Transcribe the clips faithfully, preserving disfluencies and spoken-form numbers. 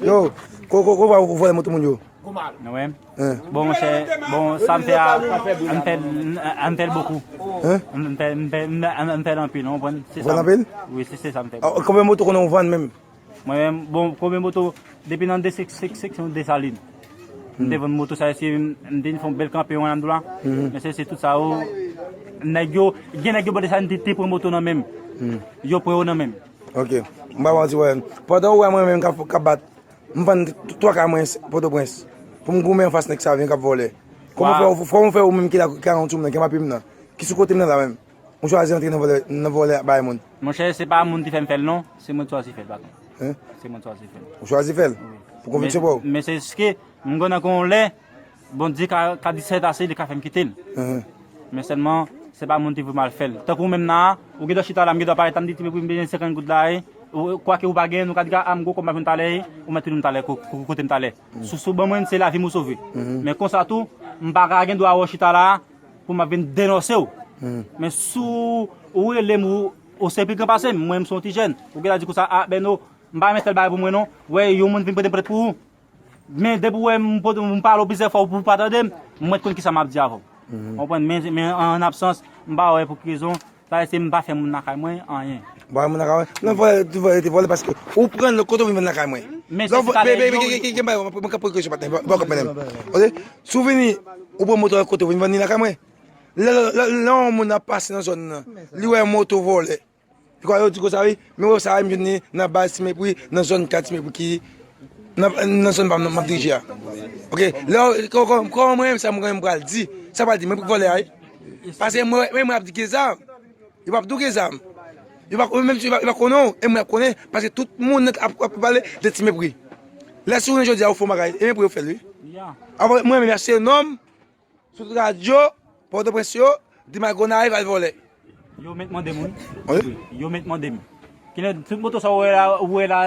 Yo, ko, ko, ko, ou vòlè moto moun yo? Mwen? Hein? Bon, monchè, bon, sa m fè a, m fè, m fè l bokou. Hein? M fè, m fè, m fè l anpil, ou konprann? Se sa. Ou vann anpil? Wi, se, se sa m fè. Ah, konbyen moto konnen ou vann menm? Mwen menm, bon, konbyen moto, depi nan de sèt sèt, sèt sèt, Desalin. M te vann moto sa, se, m te fè yon bèl kanpe, yon andwa. Men se, se tout sa, yo, nèg yo, gen nèg yo, bò Desalin, te, te pran moto nan men m. Yo pran yo nan men m. Ok. M pa manti, wè. Pandan ou wè mwen menm k ap, k ap bat, m vann t-, twa kay mwen Pòtoprens. Pou m goumen anfas nèg sa yo vin k ap vòlè. Kòman fè, kòman fè ou menm ki la, ki la nan timoun nan, ki anba pye m nan, ki sou kote m nan la menm? Ou chwazi antre nan vòlè, nan vòlè bay moun. Monchè, se pa moun ki fè m fè l non, se mwen ki chwazi fè l, patwon. Hein? Se mwen ki chwazi fè l. Ou chwazi fè l? Wi. Pou konviksyon pa w? Men, men se jiske, m konnen gen yon lè, Bondye ka, ka di sèt ase, li ka fè m kite l. Men sèlman, se pa moun ki vle m al fè l. Tankou ou menm nan, ou gen dwa chita la, m gen dwa parèt la, m di ti pèp, m bezwen senkant goud la, e, ou, kwake ou pa gen, nou ka di, a, m gwo kòb m ap jwenn talè, e, ou mèt tounen m talè, ko-, ko-, kote m talè. Si w, si w ban mwen, se lavi m ou sove. Men konsa tou, m pa ka gen dwa wè w chita la, pou m ap vin denonse w. Men si w rele m, ou, ou se pi gran pase m, mwen, m se yon ti jèn. Ou gen dwa di konsa, a, Bèno, m pa renmen tèl bagay pou mwen non. Wè, yon moun vin pote plent pou ou. Men depi w wè m pote, m pale w plizyè fwa, ou pa tande m, mwen konn kisa m ap di avè w. Ou konprann? Men, men an absans, m pa wè pou ki rezon, sa vle di se m pa fè moun lakay mwen anyen. Ou pa fè moun lakay mwen? Non, vòlè, vòlè, te vòlè paske ou pran l lòt kote ou vin vann lakay mwen. Men se, se talè, yo, ki, ki, ki, mwen ka poze kesyon patnè, bon, bon, patnè. Ok? Si w vini, ou pran moto lòt kote ou vin vann li lakay mwen. Lè, lè, lè, lè yon moun ap pase nan zòn nan, li wè moto vòlè. Li kwè yo di konsa wi, men wè sa a, m jwenn li nan baz Ti Mepri, nan zòn kat Ti Mepri ki, nan, nan zòn pa m nan, m ap dirije a. Ok, lè, kò-, kò-, kòman mwen menm sa mwen menm pral di, sa pral di, mwen pou vòlè a wi. Paske mwen, mwen, mwen ap di gen zam. Yo p ap di w gen zam. Yo pa, menm si yo pa, yo pa konnen w, e mwen ap konnen, paske tout moun ap, ap pale de Ti Mepri. Lè si w jodi a ou fè yon bagay, e Mepri yo fè l wi. Apre, mwen menm, se nonm, sou tout radyo, Pòtoprens yo, di m al Gonayiv al vòlè. Yo mèt mande m wi. Wi. Yo mèt mande m. Kilè, tout moto sa ou wè la, ou wè la,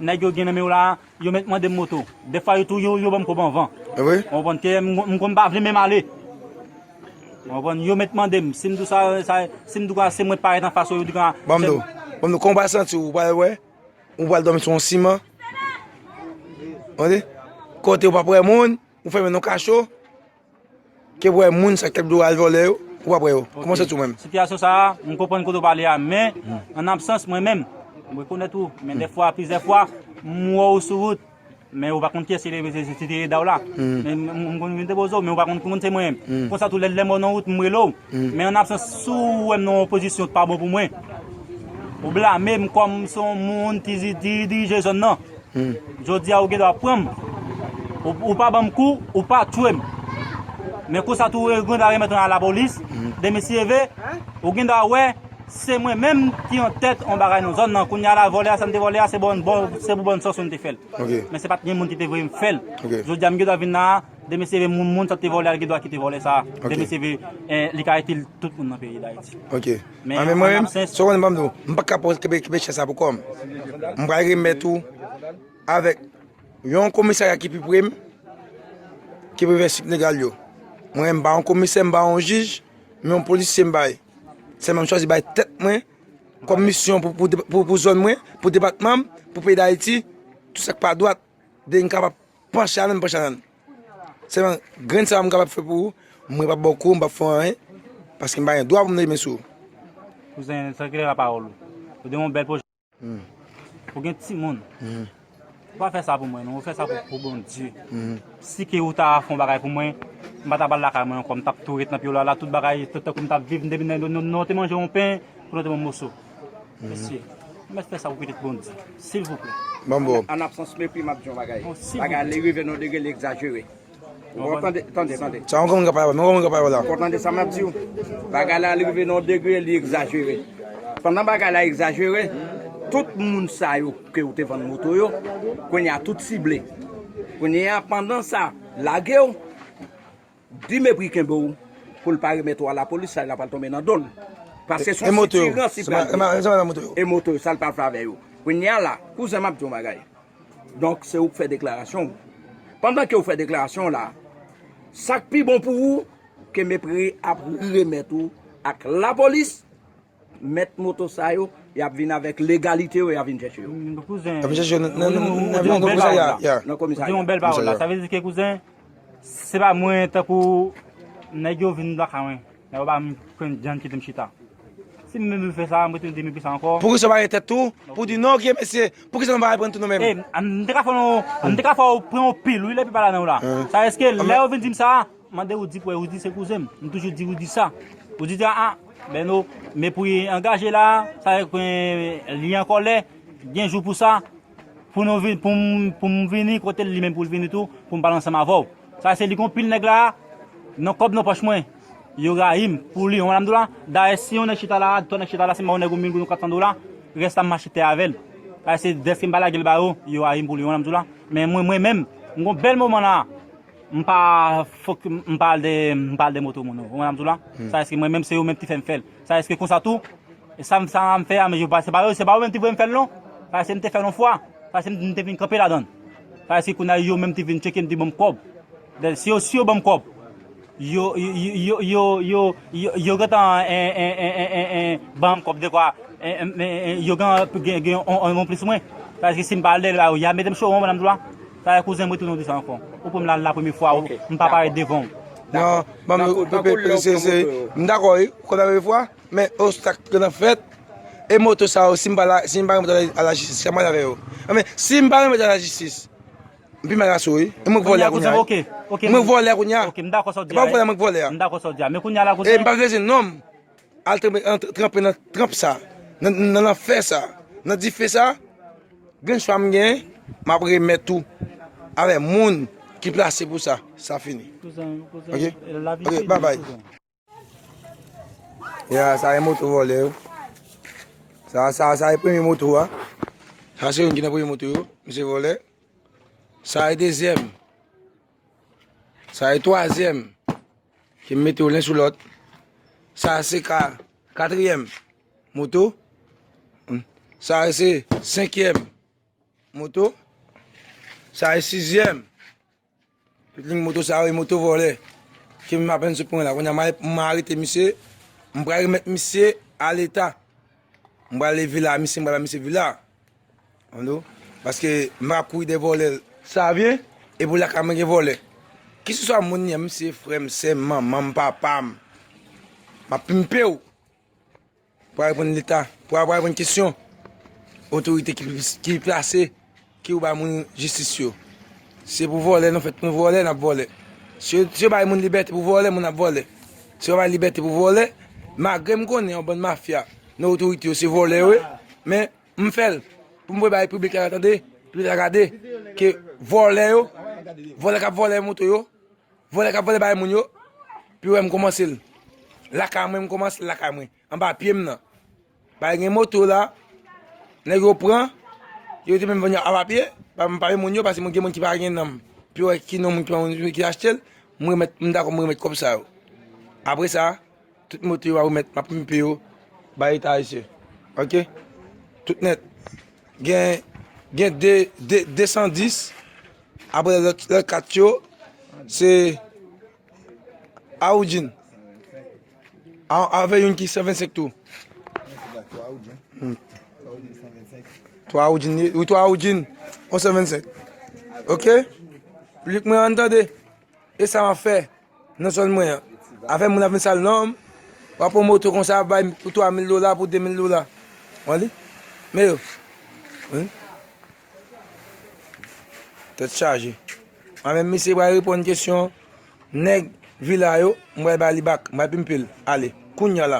nèg yo gen nan men yo la, yo mèt mande m moto. Dèfwa yo tou, yo, yo ban m kòb anvan. E vre? Ou konprann ke m, m konn pa vle menm ale. Ou konprann? Yo mèt mande m. Si m di w sa, sa, si m di w sa, se mwen parèt anfas ou, yo di konsa. Ban m di w, ban m di w, kòman w pral santi w, ou pral wè, ou pral dòmi sou yon siman. Tande? Kote ou p ap wè moun, ou fèmen nan kacho. Ke w wè moun sa k t ap di w al vòlè yo, ou p ap wè yo. Kòman w santi w menm? Sitiyasyon sa a, m konprann kote w pale a, men, an absans mwen menm, m rekonèt ou, men dèfwa, plizyè fwa, m wè w sou wout, men ou pa konn kiyès se te, se, se, se te eda w la. Men m, m, m konn vin depoze w, men ou pa konn, konn se mwen menm. Konsa tou, lè, lè m wè w nan wout, m rele w. Men an absans, si w wè m nan yon pozisyon ki pa bon pou mwen, ou blame m kòm se yon moun ki di-, di-, dirije zòn nan. Jodi a, ou gen dwa pran m. Ou, ou pa ban m kou, ou pa tchwe m. Men konsa tou, ou gen dwa remèt mwen a lapolis. Demen si Dye vle, ou gen dwa wè, se mwen menm ki an tèt yon bagay nan zòn nan. Kounye a la, vòlè a, sa m te vòlè a, se bòn, bòn, se pou bòn sans nou te fè l. Men se pa t gen moun ki te voye m fè l. Jodi a, m gen dwa vin la a, demen si Dye vle, moun, moun sa te vòlè a, li gen dwa kite vòlè sa a. Demen si Dye vle, eh, li ka itil tout moun nan peyi Dayiti. Men an absans, sa w konnen, ban m di w, m pa ka kenbe, kenbe chèz sa pou kò m. M pral remèt ou avèk yon komisarya ki pi pre m, ki pi pre sik legal yo. Mwen, m pa yon komisè, m pa yon jij, men yon polisye m bay. Sèlman m chwazi bay tèt mwen kòm misyon pou, pou, pou, pou zòn mwen, pou depatman m, pou peyi Dayiti, tout sa k pa dwat, de m kapab panche a nan, m panche a nan. Sèlman, grenn sa m kapab fè pou ou, mwen p ap ba w kou, m p ap fè w anyen, paske m pa gen dwa pou m leve men sou ou. Kouzen, sa ki te lapawòl ou. Ou te yon bèl pwojè. Ou gen timoun. Ou pa fè sa pou mwen, non. Ou fè sa pou, pou Bondye. Si ke ou ta fè yon bagay pou mwen, m pa ta pral lakay mwen ankò. M t ap tou ret nan pye w la, la, tout bagay, tout tankou m t ap viv, m te vin nan, nou, nou, nou te manje yon pen, pou nou te yon moso. Mesye, ou mèt fè sa pou pitit Bondye. Silvouplè. Ban m ba w. An absans mepri, m ap di yon bagay. Bagay li rive nan yon degre, li egzajere. Ou tande, tande, tande. Sa yon granmoun k ap pale, yon granmoun k ap pale la. Ou tande sa m ap di w? Bagay la, li rive nan yon degre, li egzajere. Pandan bagay la egzajere, tout moun sa yo ke ou te vann moto yo, kounye a tout sible. Kounye a, pandan sa, lage w, di mepri kenbe w pou l pa remèt ou a lapolis, sa l ap al tonbe nan do l. Paske se yon sitirans li pral gen. E moto yo, sa l pral fè avè yo. Kounye a la, kouzen, m ap di w yon bagay. Donk, se ou k fè deklarasyon w. Pandan ke ou fè deklarasyon w la, sa k pi bon pou ou, ke mepri ap remèt ou ak lapolis, mèt moto sa yo, Y ap vin avèk legalite yo, y ap vin chèche yo. Kouzen, y ap vin chèche yo nan, nan, nan, nan, nan komisarya. Nan komisarya. Ou di yon bèl pawòl la. Sa vle di ke kouzen, se pa mwen tankou nèg yo vin lakay mwen. Nèg yo ba m kwen djann kite m chita. Si m menm vle fè sa, m rete demen pi sa ankò. Poukisa w pa gen tèt tou? Pou di non, ok, mesye, poukisa nou pa reprann tou nou menm? E, m te ka fè yon, m te ka fè w pran yon pil, wi, lè pi pa ladan w la. Sa èske lè yo vin di m sa, mande Roody pou wè Roody se kouzen m. M toujou di Roody sa. Roody di, a, a, Bèno, men pou li angaje la, sa vle di li an kòlè, gen jou pou sa, pou nou vin, pou m, pou m vini kote l li menm pou l vini tou, pou m pale ansanm avè w. Sa se li gon pil nèg la, nan kòb nan pòch mwen, yo rayi m pou li, ou konprann m di w la. Dayè si yon nèg chita la, twa nèg chita la, si m ba yon nèg yon mil goud, yon kat san dola, rès la m achte avè l. Sa se dèske m pa lage l ba yo, yo rayi m pou li, ou konprann m di w la. Men mwen, mwen menm, m gon bèl moman la, m pa fòk, m pa al dèyè, m pa al dèyè moto moun yo, ou konprann m di w la. Sa se mwen menm, se yo menm ki fè m fè l. Sa se konsa tou, e sa, sa m fè a, men yo pa, se pa yo, se pa yo menm ki voye m fè l non. Sa se m te fè l yon fwa. Sa se m, m te vin kanpe ladan l. Sa se kounye a yo menm ki vin tcheke m, di ban m kòb. Si yo, si yo ban m kòb, yo, yo, yo gentan ban m kòb dekwa, yo gen, gen, gen yon, yon plis mwen. Sa se si m pa al dèyè l ba yo, y a mete m cho, ou konprann m di w la. Sa se kouzen m retounen w di sa ankò. Ou pran m la, la premye fwa, m pa parèt devan w. Non, ban m, se, se, m dakò wi, ou konn la premye fwa. Men obstak ki nan fèt, e moto sa yo, si m pa la, si m pa remèt a lajistis, sa m pral avè yo. Men, si m pa remèt a lajistis, m pi mal asou wi. E mwen k vòlè a kounye a. Mwen k vòlè a kounye a. E pa vòlè mwen k vòlè a. E m pa bezwen nonm al tranpe, tranpe nan tranp sa, nan, nan lanfè sa, nan dife sa. Grenn chwa m gen, m ap remèt ou avè moun ki plase pou sa. Sa fini. Ok? Ok, babay. Ya, sa e moto vòlè yo. Sa, sa, sa e premye moto a. Sa se youn ki nan premye moto yo. Misye vòlè. Sa e dezyèm. Sa e twazyèm. Ki m mete yo len sou lòt. Sa se ka, katriyèm moto. Sa se senkyèm moto. Sa e sizyèm. Tout liy moto sa yo, e moto vòlè. Ke m apèn sot pran la. Kounye a, m al, m arete misye. M pral remèt misye a Leta. M pral leve la, misye, m pral ba misye vila. Tande w? Paske m pa ap kouri dèyè vòlè. Sa byen? Epi lakay mwen gen vòlè. Kisiswa moun li ye, misye, frè m, sè m, manman m, papa m. M ap pimpe w. Pou al reponn Leta, pou al, pou al reponn kesyon otorite ki, ki plase, ki pou bay moun jistis yo. Se pou vòlè, nou fèt pou nou vòlè, n ap vòlè. Si yo, si yo bay moun libète pou vòlè, moun ap vòlè. Si yo bay libète pou vòlè, malgre m konnen yon bann mafya nan otorite yo, se vòlè yo ye, men m fè l pou m voye bay piblik la tande, piblik la gade, ke vòlè yo, vòlè k ap vòlè moto yo, vòlè k ap vòlè bagay moun yo, pi wè m kòmanse l. Lakay mwen, m kòmanse l lakay mwen. Anba pye m nan. Bagay gen moto la, nèg yo pran, yo te menm vann yo a papye, pa, m pa wè moun yo, paske mwen gen moun ki pa gen nanm. Pi wè ki non moun ki, ki achte l, m remèt, m dakò m remèt kòb sa yo. Apre sa, tout moto yo m ap remèt, m ap pimpe yo bay Leta ayisyen. Ok? Tout nèt. Gen, gen de, de, de san dis. Apre lòt, lòt kat yo, se Awoudjin. A, avè youn ki san vennsenk tou. Twa Awoudjin, wi, twa Awoudjin, yon san vennsenk. Ok? Piblik mwen, ann tande. E sa m ap fè nan zòn mwen an. Afè moun ap vin sal non m, w ap pran moto konsa, ap bay pou twa mil dola, pou de mil dola. W ap li? Men yo. Wi. Tèt chaje. Mwen menm misye pral reponn kesyon nèg vila yo, m pral ba li bak, m pral pimpe l. Ale, kounye a la.